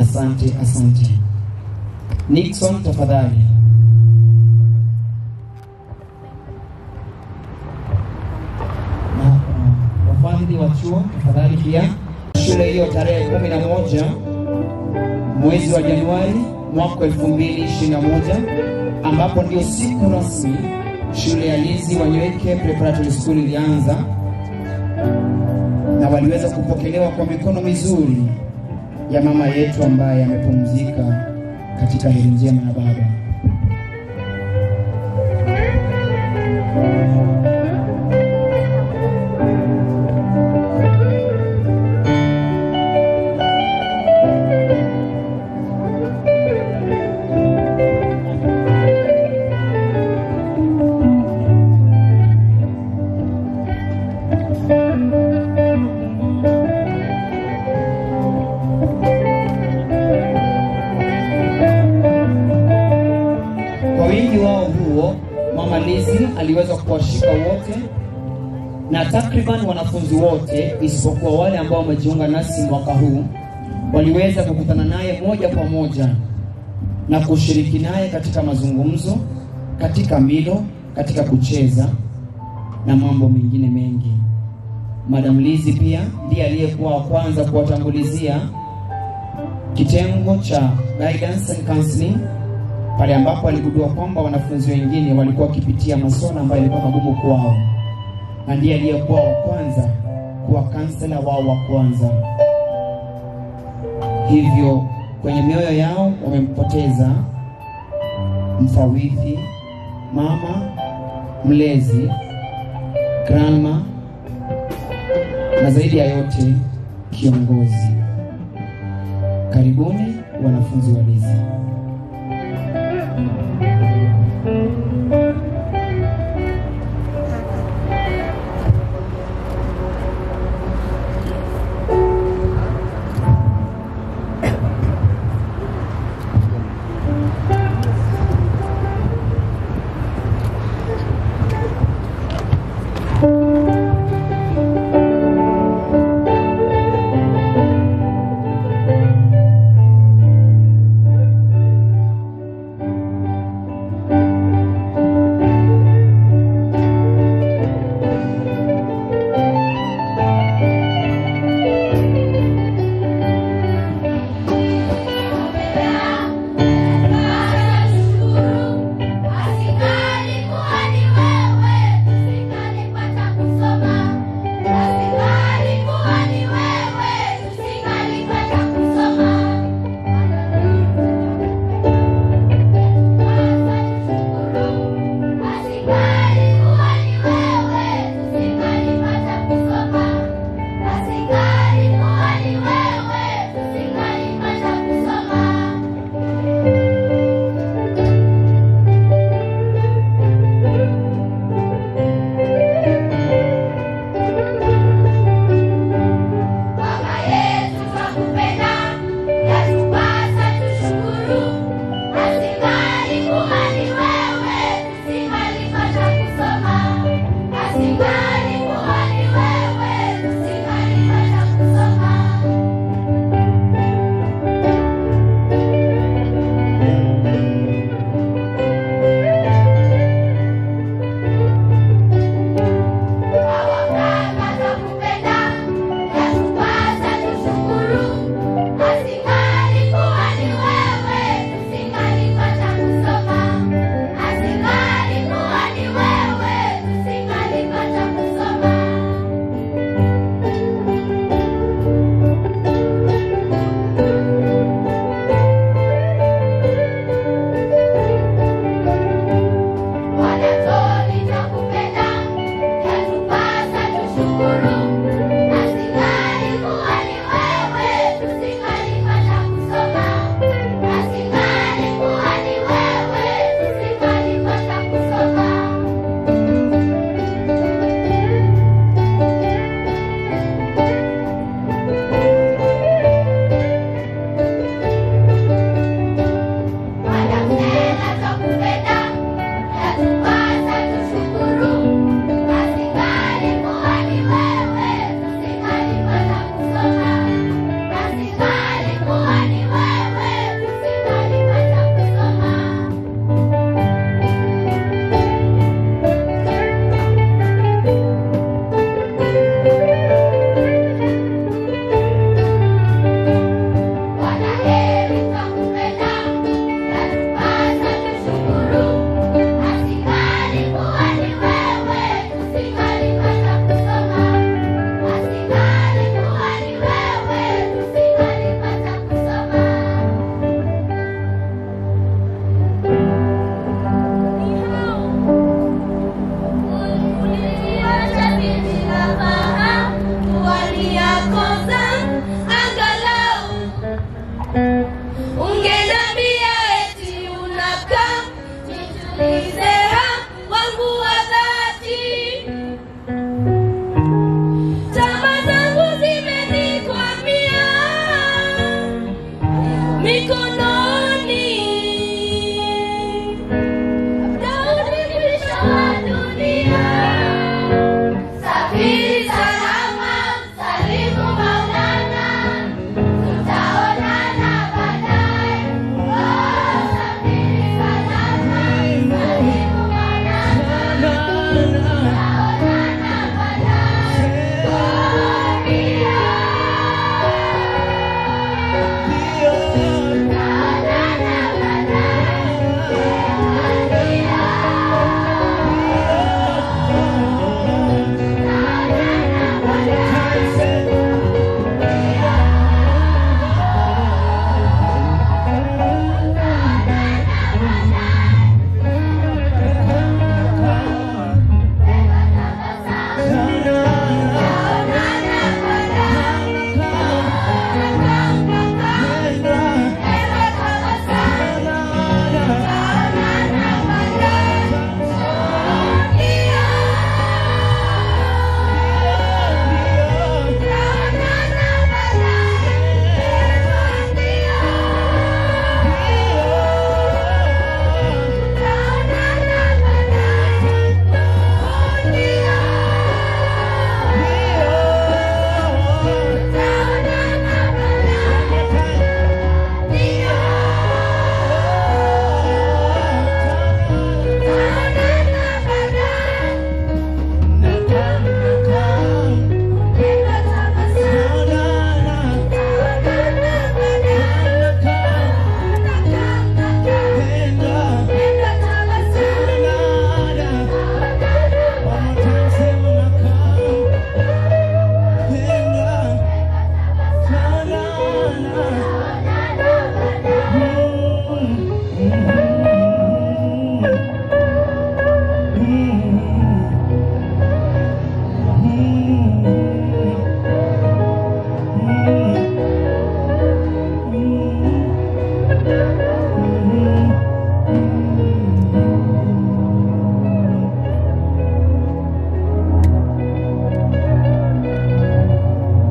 Asante, asante. Nixon, tafadhali. Na wafadhili wa chuo tafadhali pia. Shule hiyo tarehe 11 mwezi wa Januari mwaka 2021, ambapo ndio siku rasmi shule ya Lizzy Wanyoike Preparatory School ilianza, na waliweza kupokelewa kwa mikono mizuri ya mama yetu ambaye amepumzika katika heri njema na Baba. Aliweza kuwashika wote na takriban wanafunzi wote isipokuwa wale ambao wamejiunga nasi mwaka huu waliweza kukutana naye moja kwa moja na kushiriki naye katika mazungumzo, katika milo, katika kucheza na mambo mengine mengi. Madam Lizzy pia ndiye aliyekuwa wa kwanza kuwatangulizia kitengo cha guidance and counseling, pale ambapo aligundua kwamba wanafunzi wengine walikuwa wakipitia masuala ambayo yalikuwa magumu kwao, na ndiye aliyekuwa wa kwanza kuwa kansela wao wa kwanza. Hivyo kwenye mioyo yao wamempoteza mfawidhi, mama mlezi, grandma, na zaidi ya yote kiongozi. Karibuni wanafunzi wa Lizzy. Ungenambia eti unakaa, nitulize wangu wa dhati. Tamaa zangu zimenikwamia mikononi. Daudi mwisho wa dunia. Safiri salama, salimu Maulana, tutaonana baadaye. Oh, safiri salama, salimu Maulana, tutaonana baadaye. Oh, ndio, tutaonana baadaye.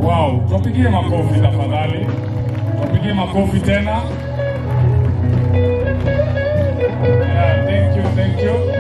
Wow, tupigie makofi tafadhali. Tupigie makofi tena. Yeah, thank you, thank you.